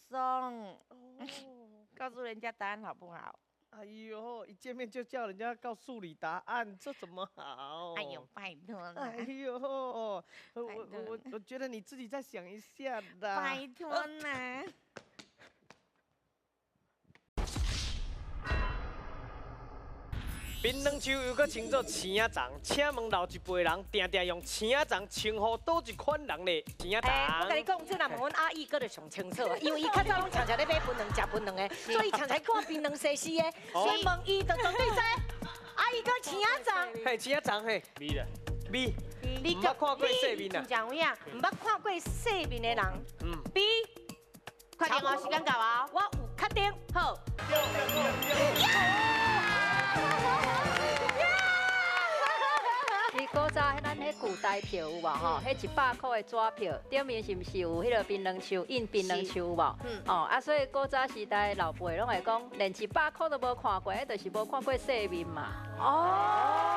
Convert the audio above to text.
松。告訴人家答案好不好？哎呦，一見面就叫人家告訴你答案，這怎麼好？哎呦，拜託啦！哎呦，我覺得你自己再想一下啦。拜託啦！檳榔樹又閣稱做青仔欉，請問老一輩人定定用青仔欉稱呼佗一款人咧？青仔欉。我共你講，這若問阮阿姨，閣就上清楚，因為伊較早攏常常咧買檳榔、食檳榔的，所以常常看檳榔西施的，所以問伊就絕對知。阿姨閣青仔欉。嘿，青仔欉嘿。咪啦。咪。你毋捌看過世面啊？毋有影，毋捌看過世面的人。嗯。B。快點哦，時間到啊！我有確定，好。伊古早咱彼古代票有無吼？彼100箍的紙票頂面是毋是有彼个檳榔樹印檳榔樹有無？哦啊，所以古早時代老輩攏會講，連100箍都無看過，彼就是無看過世面嘛。哦。